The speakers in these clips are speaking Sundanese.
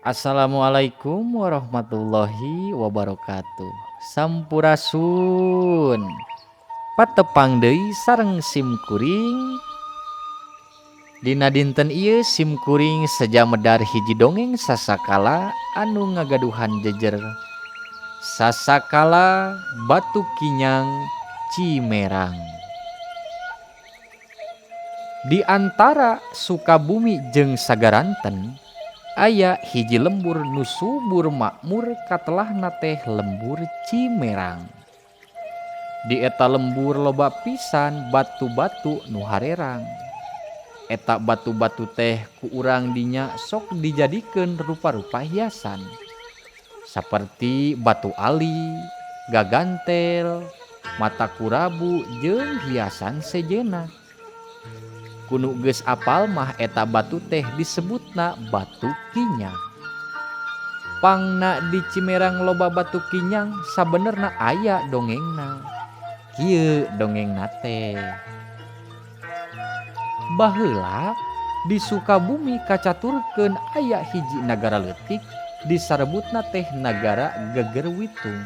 Assalamualaikum warahmatullahi wabarakatuh. Sampurasun. Patepang deui sareng sim kuring. Dina dinten ieu sim kuring seja medar hiji dongeng sasakala anu ngagaduhan jejer. Sasakala Batu Kinyang Cimerang. Di antara Sukabumi jeung Sagaranten aya hiji lembur nu subur makmur katelahna teh lembur Cimerang. Di eta lembur loba pisan batu-batu nu harerang. Eta batu-batu teh ku urang dinya sok dijadikeun rupa-rupa hiasan. Saperti batu ali, gagantel, mata kurabu jeung hiasan sejenna. Ku nu geus apal mah eta batu teh disebutna batu kinyang. Pangna di Cimerang loba batu kinyang sabenerna aya dongengna. Kieu dongengna teh. Baheula di Sukabumi kacaturkeun aya hiji nagara leutik disarebutna teh nagara Gegerwitung.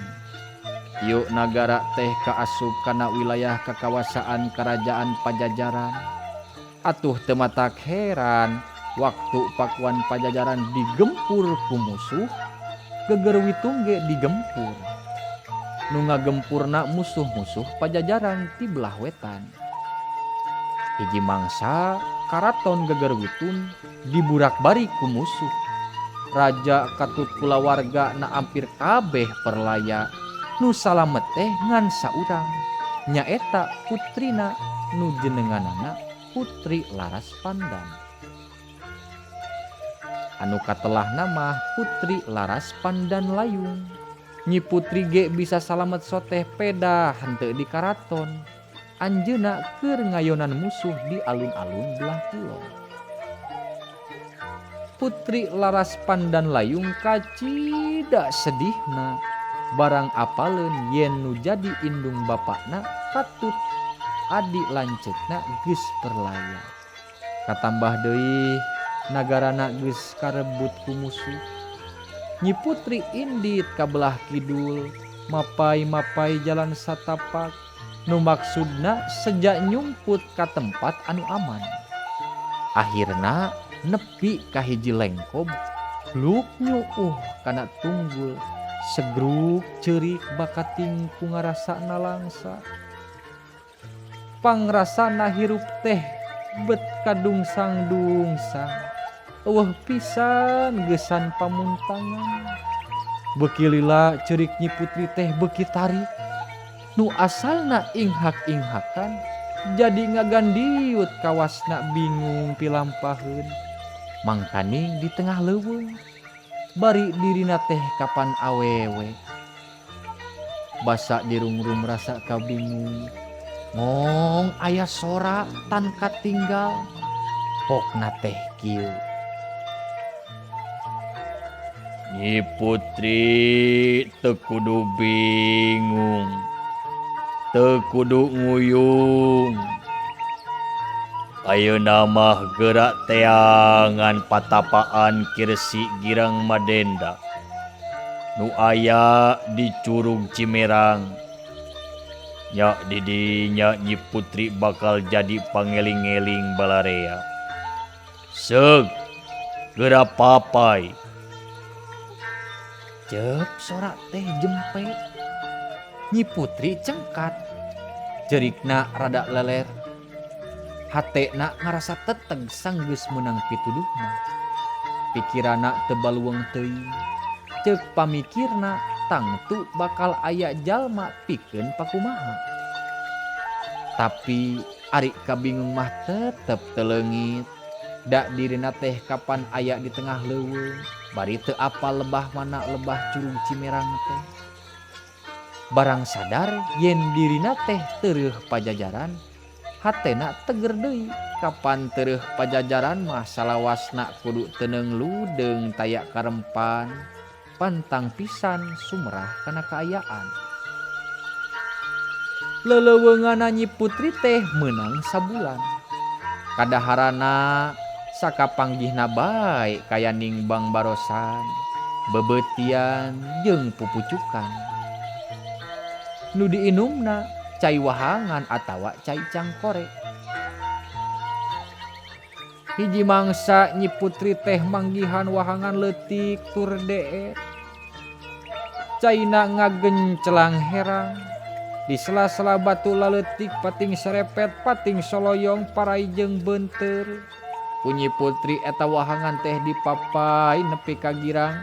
Ieu nagara teh kaasup kana wilayah kakawasaan Karajaan Pajajaran. Atuh teu matak heran waktu Pakuan Pajajaran digempur ku musuh, Gegerwitung ge digempur. Nu ngagempurna musuh-musuh Pajajaran ti belah wetan. Hiji mangsa karaton Gegerwitung diburak-bari ku musuh. Raja katut kulawarga na ampir kabeh perlaya. Nu salamet teh ngan saurang, nyaeta putrina nu jenenganana Putri Laras Pandan. Anu katelahna mah Putri Laras Pandan Layung. Nyi Putri ge bisa salamet soteh pedah henteu di karaton. Anjeunna keur ngayonan musuh di alun-alun belah kulon. Putri Laras Pandan Layung kacida sedihna barang apaleun yen nu jadi indung bapakna katut adi lanceukna geus perlaya. Katambah deui nagarana geus karebut ku musuh. Nyi Putri indit ka belah kidul, mapai-mapai jalan satapak, nu maksudna seja nyumput ka tempat anu aman. Akhirna nepi ka hiji lengkob, luk nyuuh kana tunggul, segruk ceurik bakating ku ngarasa nalangsa. Pangrasana hirup teh bet kadungsang-dungsang. Eueuh pisan geusan pamuntangan. Beuki lila ceurik Nyi Putri teh beuki tarik. Nu asalna inghak-inghakan jadi ngagandiut kawasna bingung pilampaheun. Mangkaning di tengah leuweung bari dirina teh kapan awewe. Basa dirungrum rasa kabingung. Ngong aya sora tan katinggal. Pokna teh kieu. Nyi Putri teu kudu bingung, teu kudu nguyung. Ayeuna mah geura teangan patapaan Kirsi Girang Madenda nu aya di Curug Cimerang. Nya didinya Nyi Putri bakal jadi pangeling-eling balarea. Seug geura papai. Cep sora teh jempe. Nyi Putri cengkat. Jerikna rada leler. Hatena ngarasa teteg sanggeus meunang pituduh mah. Pikirana teu baluweung teuing. Ceuk pamikirna tangtu bakal aya jalma pikeun pakumaha. Tapi ari kabingung mah tetep teu leungit. Da dirina teh kapan aya di tengah leuweung, bari teu apal lebah mana lebah Curug Cimerang teh. Barang sadar yen dirina teh tereuh Pajajaran, hatena teger deui. Kapan tereuh Pajajaran mah salawasna kudu teu ludeung taya karempan. Pantang pisan sumerah kana kaayaan. Leleuweungana Nyi Putri teh meunang sabulan. Kadaharana Sakapanggihna bae kaya ningbang barosan, beubeutian jeung pupucukan. Nu diinumna cai wahangan atawa cai cangkore. Hiji mangsa Nyi Putri teh manggihan wahangan leutik tur deet. Caina ngagencelang herang. Di sela-sela batu laleutik pating serepet pating soloyong parai jeung beunteur. Ku Nyi Putri eta wahangan teh dipapay nepi ka girang.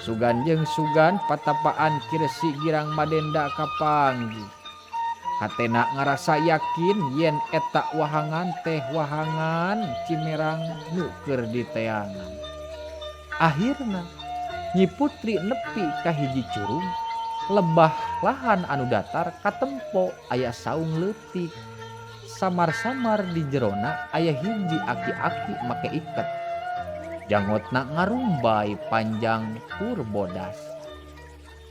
Sugan jeung sugan patapaan Kirsi Girang Madenda kapanggih. Hatena ngarasa yakin yen eta wahangan teh wahangan Cimerang nu keur diteangan. Akhirna Nyi Putri nepi ka hiji curug lebah lahan anu datar katempo aya saung leutik. Samar-samar di jerona aya hiji aki-aki make iket. Janggotna ngarumbay panjang tur bodas.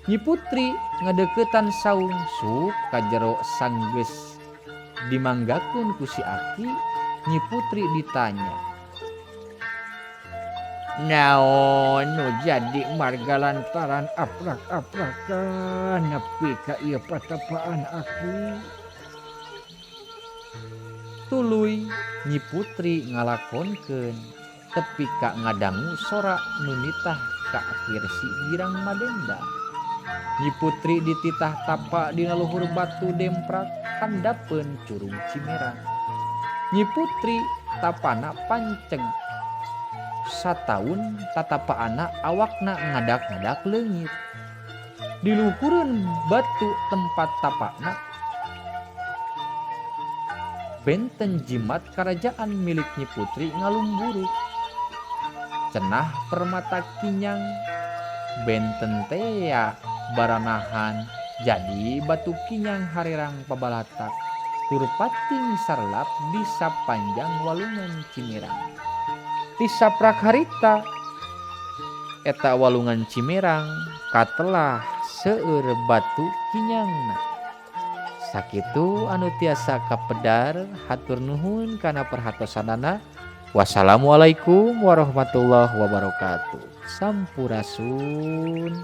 Nyi Putri ngadeuketan saung sup ka jero sanggeus dimanggakeun ku si aki, Nyi Putri ditanya. Naon nu jadi marga lantaran aprak-aprakan nepi ka ieu patapaan aki? Tuluy Nyi Putri ngalakonkeun tepi ka ngadangu sora nu nitah ka Kirsi Girang Madenda. Nyi Putri dititah tapa dina luhur batu demprak handapeun Curug Cimerang. Nyi Putri tapana panceg sataun tatapaanna awakna ngadak-ngadak leungit. Di luhureun batu tempat tapana benten jimat karajaan milik Nyi Putri ngalumburuk. Cenah permata kinyang benten tea baranahan jadi batu kinyang harirang pabalatak tur pating sarlap di sapanjang walungan Cimerang. Ti saprak harita eta walungan Cimerang katelah seueur batu kinyangna. Sakitu anu tiasa kapedar, hatur nuhun kana perhatosanana. Wassalamualaikum warahmatullahi wabarakatuh. Sampurasun.